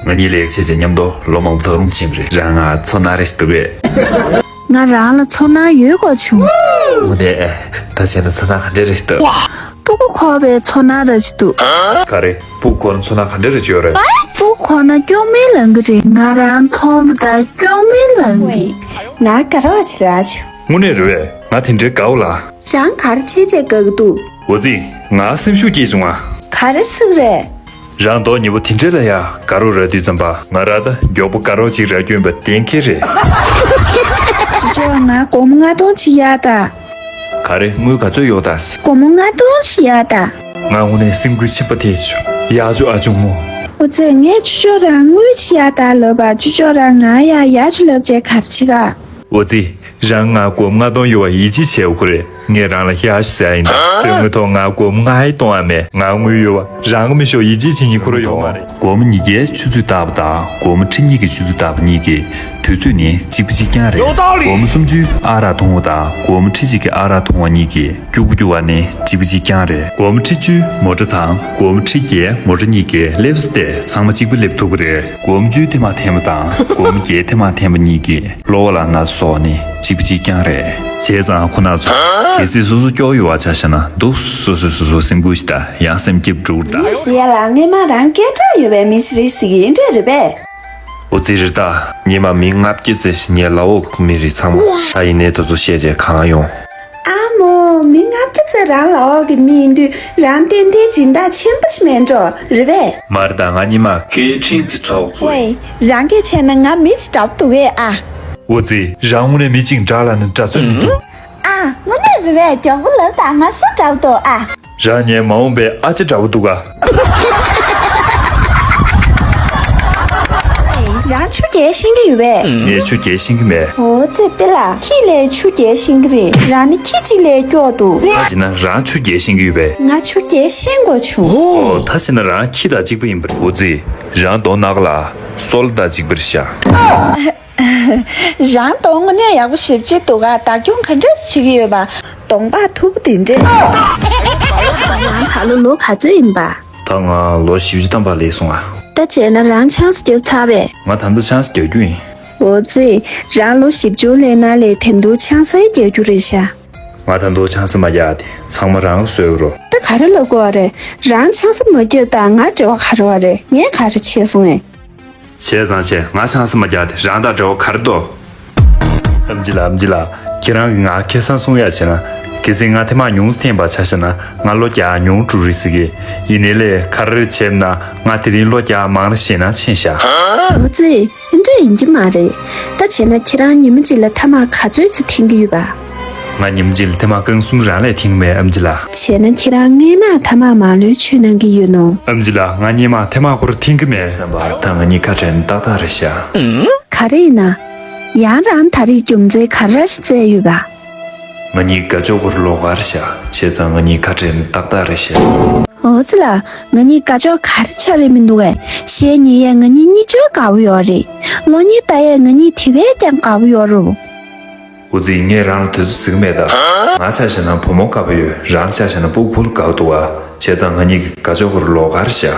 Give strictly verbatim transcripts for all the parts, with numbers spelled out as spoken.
ང་གཉིས་ལས་ཀ་བྱས་རྗེས་མཉམ་དུ་ལོ་མང་པོ་ཐག་རིང་ཕྱིན་པ་རེད། རང་ང་ཚོར་སྣང་རེ་ཞིག་འདུག་གས། ང་རང་ལ་ཚོར་སྣང་ཡོད་དགོས་བྱུང་། དངོས་གནས། ད་བྱས་ན་ཚོར་སྣང་ག་འདྲ་རེ་ཞིག་འདུག་སྤུ་གུ་འཁོར་བའི་ཚོར་སྣང་རེ་ཞིག་འདུག་ག་རེ། སྤུ་གུ་འཁོར་ན་ཚོར་སྣང་ག་འདྲ་རེ་ཅིག་ཡོད་རེད། སྤུ་གུ་འཁོར་ན་སྐྱོ་མིན་ལངས་ཀྱི་རེད། ང་རང་མཐོང་བ་དང་སྐྱོ་མིན་ལངས་ཀྱི། ང་དགའ་རོགས་བྱེད་ར་བྱུང་། དངོས་གནས་རེད་པས། ང་དེ་འདྲའི་དགའ་བོ་ལ། རང་ག་རེ་བྱས་བྱས་དགའ་གི་འདུག་འོ་ཙི། ང་སེམས་ཤུགས་སྐྱེས་བྱུང་ང་། ག་རེ་ཟེར་གི་རེད། རང་མདོག་ཉེས་པོ་དེ་འདྲ་ལ་ཡ་དགའ་རོགས་རག་དུས་ཙམ་པ། ང་ར་ད་མགྱོགས་པོ་དགའ་རོགས་ཅིག་རག་རྒྱུ་ཡིན་པ་གཏན་འཁེལ་རེད། ཅོ་ཅོ། ང་སྒོར་མོ་ལྔ་སྟོང་ཅིག་གཡར་དང་། ག་རེ། དངུལ་ག་ཚོད་ཡོད་དང་། སྒོར་མོ་ལྔ་སྟོང་ཅིག་གཡར་དང་། ང་དངོས་གནས་སེམས་འགུལ་ཆེན་པོ་ཐེབས་བྱུང་། ཡག་བྱུང་ཨ་ཅུང་མོ། འོ་ཙི། ངས་ཅོ་ཅོ་རང་དངུལ་ཅིག་གཡར་དང་ལབ་པ། ཅོ་ཅོ་རང་ང་ཡ་ཡག་བྱུང་ལབ་བྱས་ག་རེ་བྱེད་ག་འོ་ཙི། རང་ང་སྒོར་མོ་ལྔ་སྟོང་ཡོད་པ་ཡིད་ཆེས་བྱེད་དགོས་རེད། ངས་རང་ལ་ཡག་ཤོས་ཟེར་ཡ་ཡིན་ད། དོན་དངོས་ཐོག་ང་སྒོར་མོ་ལྔ་ཡི་སྟོང་ཡ་མེད། ང་དངུལ་ཡོད་པ་རང་གི་མི་ཤོག་ཡིད་ཆེས་བྱེད་མཁན་ཁོ་རང་ཡོད་མ་རེད། སྒོར་མོ་ཉིས་བརྒྱའི་ཆུ་ཚོད་བཏགས་པ་དང་སྒོར་མོ་ཁྲི་གཉིས་ཀྱི་ཆུ་ཚོད་བཏགས་པ་གཉིས་ཀྱི་དུས་ཚོད་ནི་གཅིག་པ་གཅིག་རྐྱང་རེད། སྒོར་མོ་སུམ་ཅུའི་ཨ་རག་འཐུང་བ་དང་སྒོར་མོ་ཁྲི་གཅིག་གི་ཨ་རག་འཐུང་བ་གཉིས་ཀྱི་སྐྱུག་པ་སྐྱུག་པ་ནི་གཅིག་པ་གཅིག་རྐྱང་རེད། སྒོར་མོ་ཁྲི་བཅུའི་མོ་ཊ་དང་སྒོར་མོ་ཁྲི་བརྒྱའི་མོ་ཊ་གཉིས་ཀྱི་སླེབས་ས་དེ་ཚང་མ་གཅིག་པ་སླེབས་ཐུབ་ཀྱི་རེད། སྒོར་མོ་བཅུའི་ཐེངས་མ་འཐེན་པ་དང་སྒོར་མོ་བརྒྱའི་ཐེངས་མ་འཐེན་པ་གཉིས་ཀྱི་གློ་བ་ལ་ན་སོགས་ནི་གཅིག་པ་གཅིག་རྐྱང་རེད། བྱས་ཙང་ཁོ་ན་ཚོ་གལ་སྲིད་སོ་སོ་སྐྱོ་བོ་ཡོད་པ་ཆ་བཞག་ན་འདུག་སོ་སོས་སོ་སོ་སེམས་ཁུར་ཞིག་དང་ཡང་སེམས་སྐྱིད་པོ་འགྲོ་གི་རེད་ད། ངས་ཞུ་ཡ་ལ་སྔས་མ་རང་སྐད་གྲགས་ཡོད་པའི་མི་ཞིག་རེད་ཟེར་གི་ཡིན་འདྲ་རེད་པས། འོ་ཙི། རེད་ད། སྔས་མ་མི་ལྔ་བརྒྱ་ཙམ་ཞིག་ངའི་ལག་འོག་གི་མི་རེད་ཚང་མ། ད་ཡིན་ནའི་དེ་ཚོ་བཤད་བྱས་གང་ཡོང་། ཨ་མོ། མི་ལྔ་བརྒྱ་ཙམ་རང་ལག་འོག་གི་མི་ཡིན་དུས་རང་ཏན་ཏན་སྦྱིན་བདག་ཆེན་པོ་ཞིག་མེད་འགྲོ་རེད་པས། མ་རེད་ད། ང་སྔས་མ་སྐད་འཕྲིན་གྱི་ཚོགས་གཙོ་ཡིན། ཝེ། རང་སྐད་ཆེ་ན་ང་མི་ཞིག་འདྲ་པོ་འདུག་གས་ཨ། འོ་ཙི། རང་དངོས་གནས་མི་གཅིག་འདྲ་ལབ་ན་འདྲ་ཚོད་མི་འདུག་ཨ། དངོས་གནས་རེད་པས། མགྱོགས་པོ་ལབ་དང་། ང་སུ་འདྲ་པོ་འདུག་ཨ། རང་ངའི་མ་འོངས་པའི་ཨ་ཅེ་འདྲ་པོ་འདུག་ག་རང་ཆུ་རྐྱལ་ཤེས་ཀྱི་ཡོད་པས། ངས་ཆུ་རྐྱལ་ཤེས་ཀྱི་མེད། འོ་ཙི། དཔེ་ལ་ཁྱི་ལས་ཆུ་རྐྱལ་ཤེས་ཀྱི་རེད། རང་ནི་ཁྱི་གཅིག་ལས་སྐྱོ་འདུག་ད་བྱས་ན་རང་ཆུ་རྐྱལ་ཤེས་ཀྱི་ཡོད་པས། ང་ཆུ་རྐྱལ་ཤེས་དགོས་བྱུང་། འོ། ད་བྱས་ན་རང་ཁྱི་དང་གཅིག་པ་ཡིན་པ་རེད། འོ་ཙི། རང་གདོང་ནག་ལ་སོལ་དང་གཅིག་པར་ཤ། རང་གདོང་དངོས་གནས་ཡག་པོ་ཞེ་པོ་ཅིག་འདུག་ག་བདག་སྐྱོང་ག་འདྲ་བྱེད་ཀྱི་ཡོད་པ། གདོང་པགས་མཐུག་པོ་དེ་འདྲས། རང་ད་ལོ་ལོ་ག་ཚོད་ཡིན་པ། ད་ང་ལོ་བཞི་བཅུ་ཐམ་པ་སླེབས་སོང་ཨ། ད་བྱས་ན་རང་ཆང་ས་བརྒྱབ་ཚར་བས། ང་ད་ལྟ་ཆང་ས་རྒྱག་རྒྱུ་ཡིན། འོ་ཙི། རང་ལོ་བཞི་བཅུ་སླེབས་ན་ལས་དེ་འདུག་ཆང་ས་རྒྱག་རྒྱུ་རེད་ཤག་ང་ད་ལྟ་ཆང་ས་མ་རྒྱག་དེ་ཚང་མ་རང་གིས་གསོད་རོགས། ད་ག་རེ་ལབ་དགོས་པ་རེད། རང་ཆང་ས་མ་བརྒྱབ་དང་ང་འབྲེལ་བ་ག་རེ་བ་རེད། ངས་ག་རེ་བྱས་སོང་ངས། བྱས་ཙང་བྱས། ང་ཆང་ས་མ་རྒྱག་དེ་རང་དང་འབྲེལ་བ་ག་རེ་འདུག་ཨམ་ཆི་ལགས། ཨམ་ཆི་ལགས། ཁྱེད་རང་གིས་ང་ཁ་སང་གསུང་ཡ་བྱས་ན། གལ་སྲིད་ང་ཐེངས་མ་ཉུང་ཙམ་འཐེན་པ་ཆ་བཞག་ན་ང་ལོ་བརྒྱ་ཉུང་དྲགས་རེད་ཟེར་གི། ཡིན་ནའི་ལས་ག་རེ་བྱས་ན་ང་དེ་རིང་ལོ་བརྒྱ་མང་ར་བཞེས་ན་ཕྱིན་ཤག་འོ་ཙི། དེ་འདྲ་ཡིན་གྱི་མ་རེད། ད་བྱས་ན་ཁྱེད་རང་ཉི་མ་གཅིག་ལ་ཐ་མག་ག་ཚོད་ཙམ་འཐེན་གྱི་ཡོད་པ། ང་ཉི་མ་གཅིག་ལ་ཐ་མག་རྐང་གསུམ་རང་ལས་འཐེན་གྱི་མེད་ཨམ་ཆི་ལགས། བྱས་ན་ཁྱེད་རང་སྔས་མ་ཐ་མག་མང་ལོས་མཆོད་གནང་གི་ཡོད་ནོ། ཨམ་ཆི་ལགས། ང་སྔས་མ་ཐ་མག་ཁོ་རང་འཐེན་གྱི་མེད་བསམ་པ། ད་ང་གཉིས་ཁ་བྲལ་ན་ཏག་ཏག་རེད་ཤག་ག་རེ་ཡིན་ན། ཡང་རང་ད་རེས་རྒྱུ་མཚན་ག་རེ་ཞིག་བཙལ་ཡོད་པ། ང་གཉིས་དགའ་ཕྱོགས་ཁོ་རང་ལོགས་ཀ་རེད་ཤག་བྱས་ཙང་ང་གཉིས་ཁ་བྲལ་ན་ཏག་ཏག་རེད་ཤག་འོ་ཙི་ལགས། ང་གཉིས་དགའ་ཕྱོགས་ག་རེ་ཆགས་རེད་མི་འདུག་གས། གཞས་ཉན་ཡས་ང་གཉིས་གཉིད་སྐྱོར་དགའ་པོ་ཡོད་རེད། གློག་བརྙན་ལྟ་ཡས་ང་གཉིས་དེ་བས་ཀྱང་དགའ་པོ་ཡོད་རེད། འོ་ཙི། ངས་རང་ལ་དེ་ཚོ་ཟེར་གྱི་མེད་ད། ང་ཆ་བཞག་ན་བུ་མོ་དགའ་པོ་ཡོད། རང་ཆ་བཞག་ན་སྤུ་གུ་བུ་ལ་དགའ་པོ་འདུག་ག་བྱས་ཙང་ང་གཉིས་ཀྱི་དགའ་ཕྱོགས་ཁོ་རང་ལོགས་ཀ་རེད་ཤག་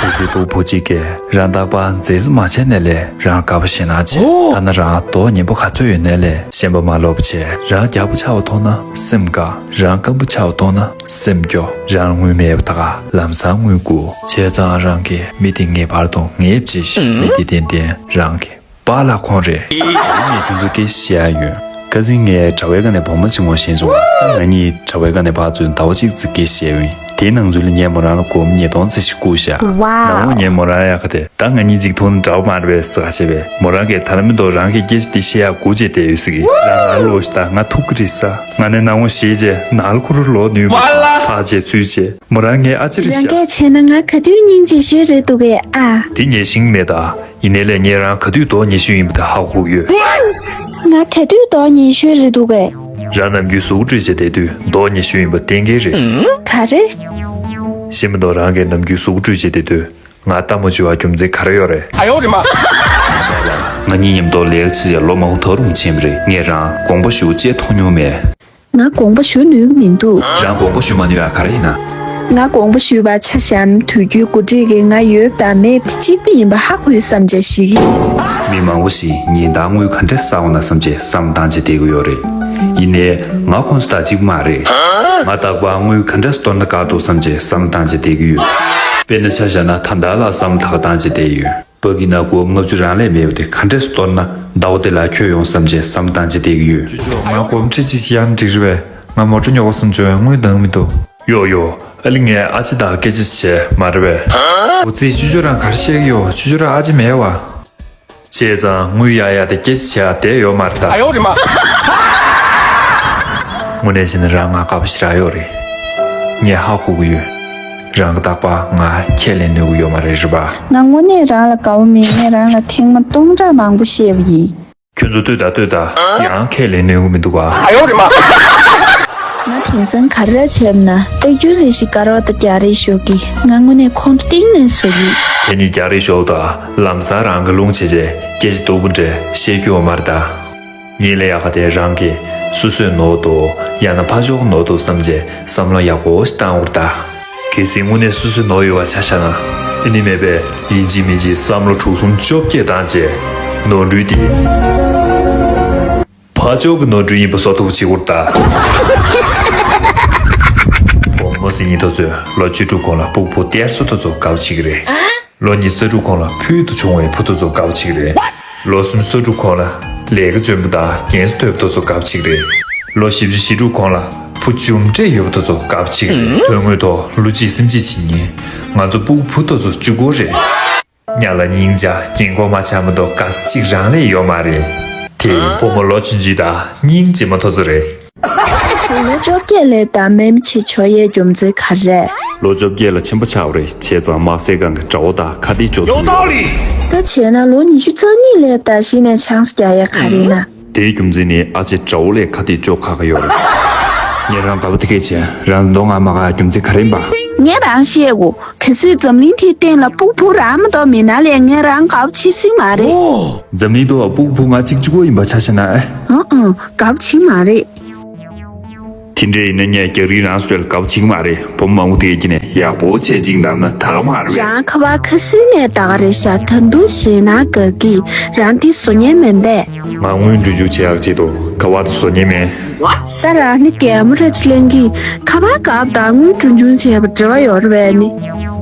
གལ་སྲིད་སྤུ་གུ་བུ་གཅིག་གིས་རང་རྟག་པར་མཛེས་བཟོ་མ་བྱས་ནའི་ལས་རང་དགའ་པོ་བྱེད་ན་བྱེད། ད་ནི་རང་མདོག་ཉེས་པོ་ག་ཚོད་ཡོད་ནའི་ལས་ཞེན་པ་མ་ལོག་པ་བྱེད། རང་རྒྱགས་པོ་ཆགས་པ་མཐོང་ན་སེམས་དགའ། རང་སྐམ་པོ་ཆགས་པ་མཐོང་ན་སེམས་སྐྱོ། རང་དངུལ་མེད་པ་ད་ག་ལམ་སང་དངུལ་དགོས། བྱས་ཙང་རང་གིས་མི་དེ་ངེས་པར་དུ་ངེས་པ་བྱེད་ཤིག་མི་དེ་ཏན་ཏན་རང་གི་པཱ་ལགས་ཁོང་རེད། ངས་ཁྱོད་ཚོ་སྐད་ཆ་བཤད་ཡ་ཡོད། ཁ་སང་ངས་དྲ་བའི་སྒང་ནས་བུ་མོ་གཅིག་ངོ་ཤེས་བྱུང་བ། ང་གཉིས་དྲ་བའི་སྒང་ནས་ཕར་ཚུར་ཟླ་བ་གཅིག་ཙམ་སྐད་ཆ་བཤད་ཡོད་ཡིན། དེའི་ནང་ཚུད་ལ་ངས་མོ་རང་ལ་སྒོར་མོ་ཉིས་སྟོང་ཙམ་ཞིག་བསྐུར་བཞག་ཝའོ། ནང་ལོགས་ངས་མོ་རང་ལ་ཡ་ག་དེ་ད་ང་གཉིས་གཅིག་མཐོང་ན་འདྲ་པོ་མ་རེད་པས་ཟེར་ག་བྱས་པས། མོ་རང་གིས་ད་ལྟ་མི་འདུག་རང་གིས་སྐད་ཆ་དེ་བཤད་ཡ་སྒུག་བྱས་བསྡད་ཡོད་ཟེར་གི། རང་ང་ལ་ལོག་ཤིག་ད་ང་ཐུག་གི་རེད་ཟེར། ང་ནས་ནང་ངོ་ཤེས་བྱས་ནང་ལ་ཁོ་རང་ལོག་ནུས་མ་སོང་། ཕར་བྱས་ཚུར་བྱས་མོ་རང་ངའི་ཨ་ཅེ་རེད་ཤག་རང་སྐད་བྱས་ན་ང་ག་དུས་སྙིང་རྗེ་ཤོས་རེད་འདུག་གས་ཨ། དེ་ངས་ཤེས་ཀྱི་མེད་ད། ཡིན་ནའི་ལས་ངས་རང་ག་དུས་མདོག་ཉེས་ཤོས་ཡིན་པ་དེ་ཧ་གོ་གི་ཡོད། ང་ག་དུས་མདོག་ཉེས་ཤོས་རེད་འདུག་གས། རང་ནམ་རྒྱུན་གཟུགས་པོ་བཀྲུས་བྱས་བསྡད་དུས་མདོག་ཉེས་ཤོས་ཡིན་པ་གཏན་འཁེལ་རེད། ག་རེ། ཤེས་མི་འདུག་རང་གིས་ནམ་རྒྱུན་གཟུགས་པོ་བཀྲུས་བྱས་བསྡད་དུས་ང་ལྟ་མ་བཅུག་པར་རྒྱུ་མཚན་ག་རེ་ཡོད་རེད། ཨ་ཡོ་རེ་མ། ང་གཉིས་མཉམ་དུ་ལས་ཀ་བྱས་བྱས་ལོ་མང་པོ་ཐག་རིང་ཕྱིན་པ་རེད། ངས་རང་དགོངས་པ་ཞུ་ཅེས་མཐོང་མྱོང་མེད། ང་དགོངས་པ་ཞུ་ནུས་ཀྱི་མི་འདུག་རང་དགོངས་པ་ཞུ་མ་ནུས་ཡ་ག་རེ་ཡིན་ན། ང་དགོངས་པ་ཞུས་པ་ཆ་བཞག་ན། དུས་རྒྱུན་འགོ་ཁྲིད་ཀྱིས་ང་ཡོད་དང་མེད་དེ་གཅིག་པ་ཡིན་པ་ཧ་གོ་ཡོད་བསམ་བྱས་ཤི་གི། མི་མང་པོ་ཞིག་ཉིན་ལྟར་དངུལ་ག་འདྲས་བསགས་འོང་ན་བསམ་བྱས་བསམ་བཏང་བྱས་བསྡད་ཀྱི་ཡོད་རེད། ཡིན་ནའི་ང་ཁོང་ཚོ་དང་གཅིག་པ་མ་རེད། ང་རྟག་པར་དངུལ་ག་འདྲས་གཏོར་ན་དགའ་འདུག་བསམ་བྱས་བསམ་བཏང་བྱས་བསྡད་ཀྱི་ཡོད། དཔེར་ན་ཆ་བཞག་ན་ད་ལྟ་ལ་བསམ་ཐག་བཏང་བྱས་བསྡད་ཡོད། སྤག་གི་ནང་སྒོར་ལྔ་བཅུ་རང་ལས་མེད་པ་དེ་ག་འདྲས་གཏོར་ན་ཟླ་བ་དེ་ལ་ཁྱོད་ཡོང་བསམ་བྱས་བསམ་བཏང་བྱས་བསྡད་ཀྱི་ཡོད། ཅོ་ཅོ། ང་སྒོར་མོ་ཁྲི་གཅིག་ཅིག་གཡར་ན་འགྲིག་རེད་པས། ང་མོ་ཊ་ཉོ་དགོས་བསམ་བྱུང་བས་དངུལ་འདང་མི་འདུག་ཡོ་ཡོ། ཨ་ལི་ངས་ཨ་ཅེ་དང་སྐད་ཆ་བྱས་མ་རེད་པས། འོ་ཙི། ཅོ་ཅོ་རང་ག་རེ་བཤད་ཀྱི་ཡོད། ཅོ་ཅོ་རང་ཨ་ཅེ་མེད་པ། བྱས་ཙང་དངུལ་གཡར་ཡག་དེ་སྐད་ཆ་བྱེད་ཡག་བསྡད་ཡོད་མ་རེད་ད། ཨ་ཡོ་རེ་མ། དངོས་གནས་བྱས་ན་རང་ང་དགའ་པོ་ཞེ་དྲག་ཡོད་རེད། ངས་ཧ་གོ་གི་ཡོད། རང་གིས་རྟག་པར་ང་ཁས་ལེན་ནུས་ཀྱི་ཡོད་མ་རེད། རེད་པ། ང་དངོས་གནས་རང་ལ་དགའ་པོ་མེད། ངས་རང་ལ་ཐེངས་མ་སྟོང་ཕྲག་མང་པོ་བཤད་པ་ཡིན། ཁྱོད་ཚོ་ལྟོས་དང་ལྟོས་དང་། ཡང་ཁས་ལེན་ནུས་ཀྱི་མི་འདུག་ག། ཨ་ཡོ་རེ་མ། ང་དེང་སང་ག་རེ་བྱས་པ་ན། སྟག་རྒྱུན་ལས་ཤིག་དཀར་བ་དང་རྒྱག་རེས་ཤོག་གི། ང་དངོས་གནས་ཁོང་ཁྲོ་གཏིང་ནས་ཟ་གི། ཁྱེད་གཉིས་རྒྱག་རེས་ཤོག་དང་། ལམ་སང་རང་གི་རླུང་བྱེད་བྱས་སྐད་ཆ་སྡུག་པོ་འདྲ་བཤད་རྒྱུ་ཡོད་མ་རེད་ད། ངའི་ལས་ཡག་ག་དེ་རང་གིས་སོ་སོས་ནོར་འདུག་ཡང་ན་ཕར་ཕྱོགས་ནོར་འདུག་བསམ་བྱས་བསམ་བློ་ཡག་པོ་ཞིག་བཏང་དགོས་རེད་ད། གལ་སྲིད་དངོས་གནས་སོ་སོས་ནོར་ཡོད་པ་ཆ་བཞག་ན། ཨེ་ནི་མེད་པས་ཡིན་གཅིག་མིན་གཅིག་བསམ་བློ་དྲུག་གསུམ་བཅོ་བརྒྱད་བཏང་བྱས་ནོར་འཁྲུལ་དེ་ཕར་ཕྱོགས་ཀྱི་ནོར་འཁྲུལ་ཡིན་པ་བཟོ་ཐུབ་པ་བྱེད་དགོས་རེད་ད། བུ་མོ་ཟེར་མཁན་དེ་ཚོས་ལོ་བཅུ་དྲུག་གོང་ལ་སྤུ་གུ་བུ་སྟེར་སོང་དེ་ཚོ་དགའ་པོ་བྱེད་ཀྱི་རེད། ལོ་ཉི་ཤུ་རྩ་དྲུག་གོང་ལ་ཕུལ་དུ་བྱུང་བའི་བུ་དེ་ཚོ་དགའ་པོ་བྱེད་ཀྱི་རེད། ལོ་སུམ་ཅུ་སོ་དྲུག་གོང་ལ་ལས་ཀ་འཇོན་པོ་དང་རྒན་གསོ་ཐོས་པ་དེ་ཚོ་དགའ་པོ་བྱེད་ཀྱི་རེད། ལོ་བཞི་བཅུ་ཞེ་དྲུག་གོང་ལ་བུ་འཇོན་འབྲས་ཡོད་པ་དེ་ཚོ་དགའ་པོ་བྱེད་ཀྱི་རེད། དོན་དངོས་ཐོག་བློ་གཅིག་སེམས་གཅིག་བྱེད་མཁན་ང་ཚོ་སྤུ་གུ་བུ་དེ་ཚོ་གཅིག་པོ་རེད། ཉ་ལ་སྙིང་རྗེ་རྒན་གོག་མ་ཆགས་མ་གཏོགས་དགའ་ས་གཅིག་རང་ལས་ཡོད་མ་རེད། དེ་བུ་མོ་ལོ་ཆུང་ཆུང་དང་སྙིང་རྗེ་མོ་དེ་ཚོ་རེད། ལོ་བཅོ་བརྒྱད་ལས་ལྡབ་མེད་མི་བྱེད་ཆོག་ཡས་རྒྱུ་མཚན་ག་རེ་རེད། ལོ་བཅོ་བརྒྱད་ལ་ཆེན་པོ་ཆགས་པ་རེད། བྱས་ཙང་དམར་ཟས་སྒང་གི་དགྲ་བོ་དང་ཁ་གཏད་གཅོག་ཐུབ་ཡོད། ད་བྱས་ན་ལོ་ཉི་ཤུ་རྩ་གཉིས་ལས་ལྡབ་གཞི་ནས་ཆང་ས་རྒྱག་ཡས་ག་རེ་ཡིན་ན། དེའི་རྒྱུ་མཚན་ནི་ཨ་ཅེ་དགྲ་བོ་ལས་ཁ་གཏད་གཅོག་ཁག་གི་ཡོད་རེད། ངས་རང་དགའ་པོ་དེ་གས་བྱས་རང་མདོ་ང་མ་དགའ་རྒྱུ་མཚན་ག་རེ་ཡིན་པ། ངས་རང་བཤད་དགོས། གལ་སྲིད་འཛམ་གླིང་དེའི་སྟེང་ལ་སྤུ་གུ་བུ་རང་མ་གཏོགས་མེད་ན་ལས་ངས་རང་དགའ་པོ་བྱེད་སྲིད་མ་རེད། འཛམ་གླིང་ཐོག་སྤུ་གུ་བུ་ང་གཅིག་གཅིག་པོ་ཡིན་པ་ཆ་བཞག་ན་ཨེ། ཨང་ཨང་། དགའ་པོ་བྱེད་མ་རེད། དེ་འདྲ་ཡིན་ན་ངས་རྒྱག་རིན་རང་སོ་ལ་དགའ་པོ་བྱེད་ཀྱི་མ་རེད། བུ་མོ་མང་པོ་དེ་གྱིས་ནས་ཡག་པོ་བྱས་ཅིག་འདམ་ན་ད་ག་མ་རེད། རང་ཁ་པར་ཁ་སིལ་ནས་ད་ག་རེད་ཤག་ད་དུང་ཞེད་སྣང་དགའ་གི། རང་དེ་བཟོ་མཁན་མིན་པས། ང་དངུལ་འགྲོ་རྒྱུག་བྱེད་ཡག་ཆེད་དུ་ཁ་པར་དེ་བཟོ་མཁན་མིན། ད་རང་ནི་རྒན་མོ་ར་ཅིག་ལེན་གི། ཁ་པར་དགའ་པོ་དང་དངུལ་འགྲོ་རྒྱུག་བྱས་པ་འབྲེལ་བ་ཡོད་རེད་པས་ནི།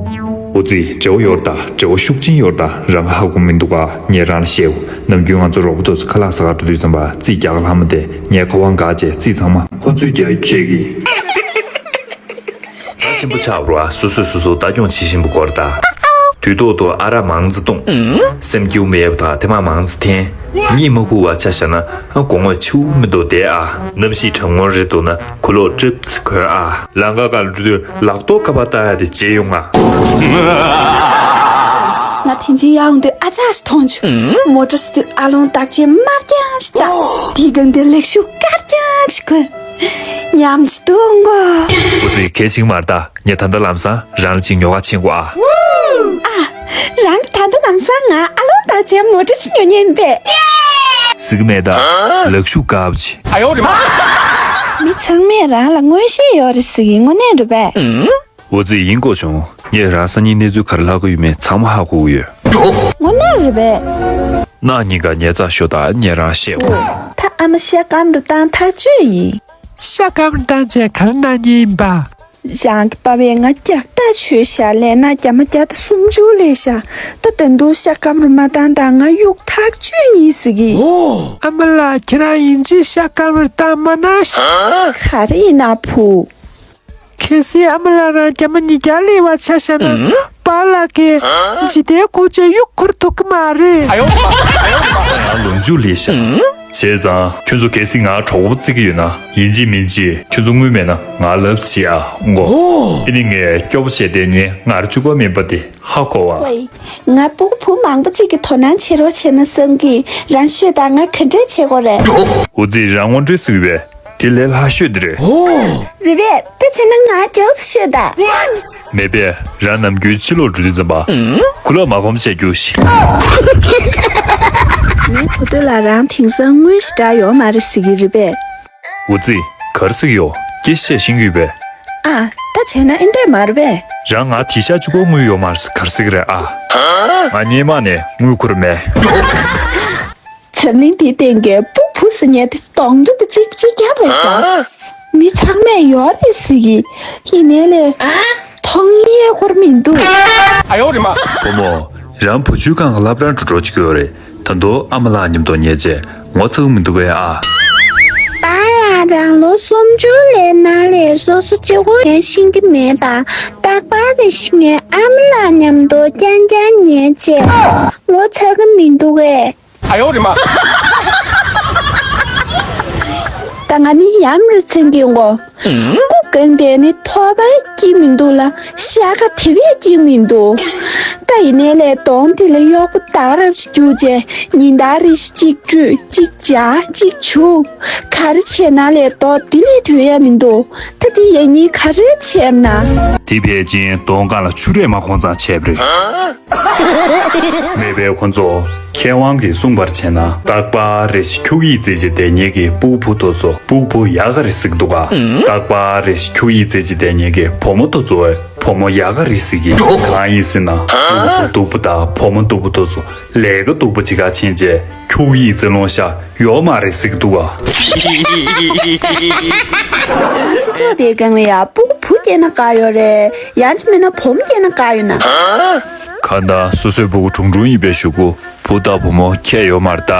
འོ་ཙི། འབྲེལ་བ་ཡོད་རེད་ད། འབྲེལ་བ་ཤུགས་ཆེན་ཡོད་རེད་ད། རང་ག་ཧ་གོ་མི་འདུག་ག། ངས་རང་ལ་བཤད་འོ། ནམ་རྒྱུན་ང་ཚོ་རོགས་པ་དེ་ཚོ་ཁ་ལག་ཟ་གར་འགྲོ་དུས་ཙམ་པ་རྩིས་རྒྱག་ག་ལྷག་མ་དེ་ངའི་ཁ་པར་འགག་བྱས་རྩིས་ཚང་མ་ཁོ་ཚོས་རྒྱག་ཁྱེད་ཀྱིས། ད་ཆེན་པོ་ཆགས་པ་རེད་པ། སོ་སོས་སོ་སོ་ལྟ་སྐྱོང་བྱེད་བཞིན་པ་སྐོར་ད། དུས་ཐོག་ཏུ་ཨ་རག་མང་ཙམ་བཏུང་། སེམས་སྐྱིད་པོ་མེད་པ་དང་ཐེངས་མ་མང་ཙམ་འཐེན། གཉིད་མ་ཁུག་པ་ཆ་བཞག་ན་སྒོ་ངོས་ཕྱི་པོ་མི་འདུག་བསྡད་ཨ། གནམ་གཤིས་གྲང་མོ་རེད་འདུག་ན་གོས་ལོག་ཀྲིབ་ཙམ་གོན་ཨ། ལམ་ཁ་སྒང་ལ་འགྲོ་དུས་ལག་ཐོག་ཁ་པར་བཏགས་ཡ་དེ་བརྗེད་ཡོང་ང་། ང་དེ་འཕྱི་ཡར་འོང་དུས་ཨ་ཅག་ཞིག་མཐོང་བྱུང་། མོ་ཊ་ཟེར་དུས་ཨ་ལོང་དག་ཆེན་དམར་རྐྱང་ཞིག་བཏགས། དེའི་སྒང་དེར་ལེགས་བཞུགས་དཀར་རྐྱང་ཞིག་གོན། ཉམས་ཀྱི་འདུག་མགོ། འོ་ཙི། གལ་ཆེན་མ་རེད་ད། ངས་ད་ལྟ་ལམ་སང་རང་ལ་གཅིག་ཉོ་ག་ཕྱིན་དགོས་ཨ། ཨ། རང་གིས་ད་ལྟ་ལམ་སང་ང་ཨ་ལོང་དག་ཆེན་མོ་ཊ་ཞིག་ཉོ་མཁན་ཡིན་པས། ཟེར་གི་མེད་ད། ལག་ཤུགས་དཀར་པོ་ཅིག། མི་ཚང་མས་རང་ལ་མངོན་ཤེས་ཡོད་རེད་ཟེར་གི། དངོས་གནས་རེད་པས། འོ་ཙི། ཡིན་དགོས་བྱུང་། ངས་རང་སང་ཉིན་གནས་ཚུལ་ག་རེ་ལྷག་གི་ཡོད་མེད་ཚང་མ་ཧ་གོ་གི་ཡོད། དངོས་གནས་རེད་པས། གནངས་ཉིན་ཀ་ཉལ་ཚགས་ཤོག་དང་ངས་རང་བཤད་འོ། ད་ཨ་མ་ཤ་སྐམ་རུ་བཏང་ཐག་ཆོད་ཡིན། ཤ་སྐམ་རུ་བཏང་བྱས་ག་རེ་གནང་མཁན་ཡིན་པ། རང་གི་པ་ཕས་ང་རྒྱག་ཐག་ཆོད་ཤག་ལས་ན་རྒྱ་མ་བརྒྱ་དང་སུམ་ཅུ་ལས་ཤག་ད་ད་དུང་ཤ་སྐམ་རུ་མ་བཏང་དང་ང་གཡུག་ཐག་ཆོད་ཡིན་ཟེར་གི། ཨ་མ་ལགས། ཁྱེད་རང་ཡིན་གཅིག་ཤ་སྐམ་རུ་བཏང་མ་གནང་ཤག་ག་རེ་ཡིན་ན་བུ། གལ་སྲིད་ཨ་མ་ལགས་རང་རྒྱ་མ་ཉིས་བརྒྱ་ལས་པ་ཆ་བཞག་ན། པཱ་ལགས་ཀྱིས་འཇིག་རྟེན་ཁོ་ཚོས་གཡུག་འཁུར་ཐུབ་ཀྱི་མ་རེད། ང་ལོ་མཇུག་ལས་ཤག་བྱས་ཙང་ཁྱོད་ཚོ་གལ་སྲིད་ང་གྲོགས་པོ་བརྩི་གི་ཡོད་ན། ཡིན་གཅིག་མིན་གཅིག་ཁྱོད་ཚོ་དངུལ་མེད་ན་ང་ལབ་བྱེད་ཨ་མགོ། ཨེ་ནི་ངས་སྐྱོ་པོ་བྱས་བསྡད་ཉིན་ངར་བཅུག་པ་མིན་པ་དེ་ཧ་གོ་བ། ཝེ། ང་སྤུ་གུ་བུ་མང་པོ་གཅིག་གི་དོ་སྣང་བྱེད་རོགས་བྱས་ན་བསམ་གི། རང་ཤོད་དང་། ང་ག་འདྲས་བྱེད་དགོས་རེད། འོ་ཙི། རང་ངོ་འདྲི་ཟིག་བས། དེ་ལས་ལྷ་ཤོད་དེ་རེད། རེད་པས། དེ་བྱས་ན་ང་མགྱོགས་སུ་ཤོད་དང་། མེད་པས། རང་ནམ་རྒྱུན་ཕྱི་ལོགས་འགྲོ་དུས་ཙམ་པ། ཁུ་ལག་མ་གོམས་བྱས་རྒྱུགས་ཤིག་ངའི་བུ་དོད་ལ་རང་དེང་སང་དངུལ་ཞེ་དྲག་ཡོད་མ་རེད་ཟེར་གི་རེད་པས། འོ་ཙི། ག་རེ་ཟེར་གི་ཡོད། སྐད་ཆ་བཤད་ཤེས་ཀྱི་ཡོད་པས། ཨ། ད་བྱས་ན་ཨེ་འདོད་མ་རེད་པས། རང་ང་དེ་ཤ་ཆུ་ཀོ་དངུལ་ཡོད་མ་རེད་ག་རེ་ཟེར་གི་རེད་ཨ། ང་སྔོན་མ་ནས་དངུལ་ཁུར་མེད། འཛམ་གླིང་འདིའི་སྟེང་གི་སྤུ་གུ་ཟེར་མཁན་དེ་གདོང་འདྲ་དེ་གཅིག་གཅིག་རྐྱང་རེད་ཤག་མི་ཚང་མས་ཡོད་རེད་ཟེར་གི། ཡིན་ནའི་ལས་མཐོང་ཡས་ཧོར་མི་འདུག་ཨ་ཡོ་རེ་མ། བུ་མོ། རང་བུ་བཅོལ་ཁང་གི་སློབ་གྲྭར་འགྲོ་འགྲོ་བྱེད་ཀྱི་ཡོད་རེད། ད་དུང་ཨ་མ་ལགས་མཉམ་དུ་ཉལ་བྱས་ངོ་ཚ་གི་མི་འདུག་གས་ཨ། པཱ་ལགས་རང་ལོ་སུམ་ཅུ་ལས་ན་ལས་སོ་སོ་གཅིག་པོ་ཡང་ཤེས་ཀྱི་མེད་པ། རྟག་པར་རེ་ཞིག་ངས་ཨ་མ་ལགས་མཉམ་དུ་རྐྱང་རྐྱང་ཉལ་བྱས་ངོ་ཚ་གི་མི་འདུག་གས། ཨ་ཡོ་རེ་མ། ད་ང་ནི་ཡམ་རེ་ཚན་གྱི་ངོ། སྐུ་གང་དེ་ནི་ཐོ་བ་སྐྱིད་མི་འདུག་ལ་ཤ་ཁ་དེ་བས་སྐྱིད་མི་འདུག་ད་ཡིན་ནའི་ལས་གདོང་དེ་ལ་གཡོག་པོ་དག་རབ་ཞིག་རྒྱུག་བྱས་ཉིན་ལྟར་རེ་ཞིག་གཅིག་བཀྲུས་གཅིག་འཇག་གཅིག་བྱུག་ག་རེ་བྱས་ན་ལས་མདོག་དེ་ལས་དོན་ཡ་མི་འདུག་ད་དེ་ཡ་གཉིས་ག་རེ་བྱས་ན། དེ་ཕལ་ཆེར་གདོང་སྒང་ལ་ཆུ་རས་མ་གོན་ཙང་བྱས་པ་རེད། མེད་པའི་ཁོ་ཚོ་མཁས་དབང་གིས་གསུངས་པར་བྱས་ན་རྟག་པར་རེ་ཞིག་ཁྱུག་ཡིག་རྩེད་ཅིག་བསྡད་མཁན་གྱི་སྤུ་གུ་བུ་དེ་ཚོ་སྤུ་གུ་བུ་ཡག་ག་རེད་ཟེར་གི་འདུག་ག་རྟག་པར་རེ་ཞིག་ཁྱུག་ཡིག་རྩེད་ཅིག་བསྡད་མཁན་གྱི་བུ་མོ་དེ་ཚོ་བུ་མོ་ཡག་ག་རེད་ཟེར་གི། གང་ཡིན་ཟེར་ན་སྤུ་གུ་བུ་སྡུག་པོ་དང་བུ་མོ་སྡུག་པོ་དེ་ཚོ་ལས་ཀ་སྡུག་པོ་བྱེད་ག་ཕྱིན་བྱས་ཁྱུག་ཡིག་རྩེད་ལོང་ཤ་ཡོད་མ་རེད་ཟེར་གི་འདུག་ག་སྤྱི་ཚོགས་དེའི་སྒང་ལ་ཡ་སྤུ་གུ་བུ་སྐྱེས་ན་དགའ་ཡོད་རེད། ཡང་ཅི་མིན་ན་བུ་མོ་སྐྱེས་ན་དགའ་ཡོད་ན། ཁ་ན་སོ་སོའི་སྤུ་གུ་ཁྲུང་ཁྲུང་ཡིན་པའི་གཞུག་གུ་བུ་དང་བུ་མོ་ཁྱད་ཡོད་མ་རེད་ད།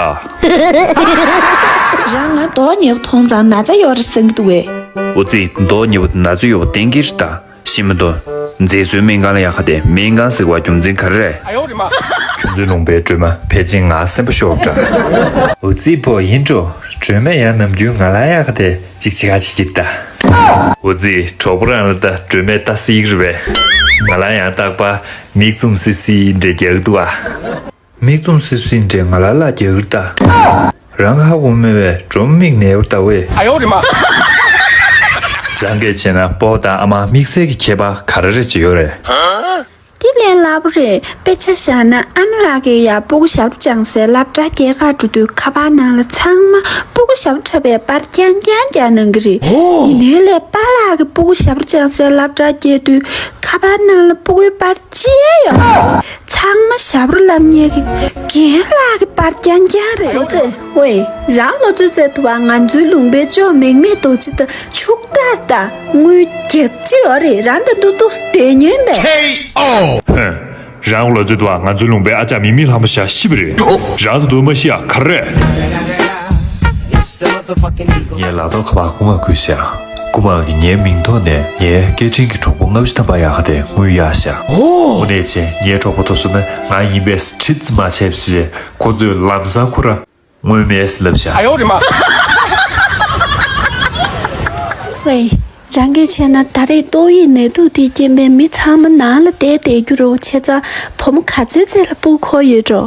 རང་ང་མདོག་ཉེས་པོ་མཐོང་ཙང་ན་ཚ་ཡོད་རེད་བསམ་གྱི་འདུག་གས། འོ་ཙི། མདོག་ཉེས་པོ་དེ་ན་ཚ་ཡོད་པ་གཏན་འཁེལ་རེད་ད། ཤི་མི་འདུག་མཛེས་བཟོའི་སྨན་ཁང་ལ་ཡག་ག་དེ་སྨན་ཁང་ཟེར་བ་རྒྱུ་མཚན་ག་རེ་རེད། ཨ་ཡོ་རེ་མ། ཁྱོད་ཚོའི་ལུང་པའི་སྒྲོལ་མ་ཕལ་ཆེར་ང་སེམས་པ་ཤོར་འདྲ། འོ་ཙི་པོ་ཡིན་འགྲོ། སྒྲོལ་མ་ཡང་ནམ་རྒྱུན་ང་ལ་ཡག་ག་དེ་ཅིག་བྱེད་ག་བྱེད་ཀྱི་ད། འོ་ཙི། གྲོགས་པོ་རང་ལ་ད་སྒྲོལ་མས་ལྟ་སྲིད་རེད་པས། ང་ལ་ཡང་རྟག་པར་མིག་བཙུམ་སིབ་སིབ་འདྲ་རྒྱག་གི་འདུག་ཨ། མིག་བཙུམ་སིབ་སིབ་འདྲ་ང་ལ་ལ་རྒྱག་གི་རེད་ད། རང་ཧ་གོ་མེད་པས་སྒྲོལ་མ་མིག་ན་ཡོད་ད་ཝེ། ཨ་ཡོ་རེ་མ། རང་གིས་བྱས་ན་སྤོ་དང་ཨ་མ་དམིགས་བསལ་གྱི་ཁྱད་པར་ག་རེ་རེ་ཅིག་ཡོད་རེད། དེ་ལས་སླ་པོ་རེད། དཔེ་ཆ་བཞག་ན་ཨ་མ་ལགས་ཀྱིས་ཡ་སྤུ་གུ་ཞབས་བྲོ་སྦྱང་སའི་སློབ་གྲྭ་སྐྱེལ་གར་འགྲོ་དུས་ཁ་པར་ནང་ལ་ཚང་མ་སྤུ་གུ་ཞབས་བྲོ་འཁྲབ་པའི་པར་རྐྱང་རྐྱང་རྒྱག་གནང་གི་རེད། ཡིན་ནའི་ལས་པཱ་ལགས་ཀྱི་སྤུ་གུ་ཞབས་བྲོ་སྦྱང་སའི་སློབ་གྲྭ་སྐྱེལ་དུས་ཁ་པར་ནང་ལ་སྤུ་གུའི་པར་ཅི་ཡང་ཡོད། ཚང་མ་ཞབས་བྲོ་ལབ་མཁན་གྱི་རྒན་ལགས་ཀྱི་པར་རྐྱང་རྐྱང་རེད། ཨོ་ཙེ། ཝེ། རང་ལོ་ཚོད་བཙལ་ཐུབ་པ་ང་ཚོའི་ལུང་པའི་ཅོ་མེག་མེག་རྡོ་རྗེ་དང་ཕྱུག་ཐར་དང་དངུལ་རྒྱབ་ཅི་ཡོད་རེད། རང་དང་ཏུ་ཏུག་སྡེ་ཉོན་པས། ཧན། རང་ལོ་ཚོད་དུ་བ་ང་ཚོའི་ལུང་པའི་ཨ་ཅག་མིག་མིག་ལྷ་མོ་ཤ་ཤི་བ་རེད། རང་དུ་དུ་མ་ཤི་ཡ་ག་རེ། ངའི་ལག་ཐོག་ཁ་པར་རྐུ་མ་བརྐུས་ཤག་རྐུ་མ་གིས་ངའི་མིང་ཐོག་ནས་ངའི་སྐད་འཕྲིན་གྱི་གྲོགས་པོ་ལྔ་བཅུ་ཐམ་པ་ཡག་ག་དེ་དངུལ་གཡར་ཤག་དངོས་གནས་བྱས་ངའི་གྲོགས་པོ་དེ་ཚོ་ནི་ང་ཡིན་པས་ཁྲིད་མ་བྱས་པ་བྱས་ཁོ་ཚོས་ལམ་སང་ཁོ་རང་དངུལ་མེད་ལབ་ཤག་ཨ་ཡོ་རེ་མ། ཝེ། རང་གིས་བྱས་ན་ད་རེས་ཏོག་དབྱིབས་ནད་དུག་དེའི་རྐྱེན་པས་མི་ཚང་མ་ནང་ལ་བསྡད་བསྡད་རྒྱུ་རེད། བྱས་ཙང་བུ་མོ་ག་ཚོད་ཙམ་ལ་སྤུ་གུ་འཁོར་ཡོད་འགྲོ།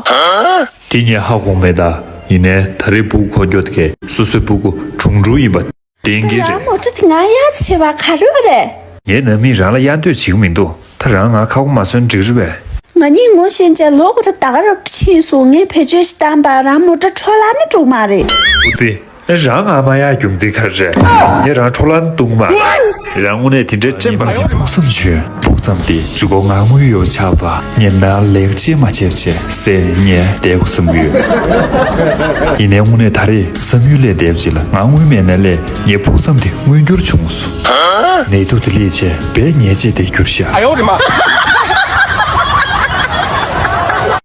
དེ་ངས་ཧ་གོ་མེད་ད། ཡིན་ནའི་ད་རེས་སྤུ་གུ་འཁོར་རྒྱུ་དེ་གས་སོ་སོའི་སྤུ་གུ་ཁྲུང་ཁྲུང་ཡིན་པ་གཏན་འཁེལ་རེད། རང་མོ་ཊ་དེ་ང་ཡག་བྱེད་པ་ག་རེ་རེད། ངས་ནམ་ཡིན་རང་ལ་གཡར་འདོད་བྱེད་ཀྱི་མི་འདུག་ད་རང་ང་ཁ་སྐོང་མ་སོན་འགྲིག་རེད་པས། ང་གཉིས་ངོ་ཤེས་བྱས་ལོ་འཁོར་ད་ག་རབ་ཕྱིན་སོང་། ངས་བེད་སྤྱོད་ཞིག་བཏང་པ་རང་མོ་ཊ་འཕྲོ་བརླག་ནི་འགྲོ་མ་རེད། འོ་ཙི། རང་ང་མ་ཡག་རྒྱུ་མཚན་ག་རེ་རེད། ངས་རང་འཕྲོ་བརླག་ནི་གཏོང་གི་མ་རེད། རང་དངོས་གནས་དེ་འདྲའི་སྤྲེལ་མ་རེད། ཕུགས་བསམ་བྱོས། ཕུགས་བསམ་དེ་ཇུས་འགོ་ང་དངུལ་ཡོད་ཆགས་པ་ངས་ན་ལེགས་ཆེ་མ་བྱས་བྱས་སེ་ངས་བསྡད་དགོས་བསམ་གི་ཡོད། ཡིན་ནའི་དངོས་གནས་ད་རེས་བསམ་ཡུལ་ལས་འདས་པ་ཅིག་ལ་ང་དངུལ་མེད་ན་ལས་ངའི་ཕུགས་བསམ་དེ་མངོན་འགྱུར་བྱུང་སོང་། ནད་དུག་དེ་ལས་བྱས་བས་ཉེས་ཆད་དེ་གྱུར་ཤག་ཨ་ཡོ་རེ་མ།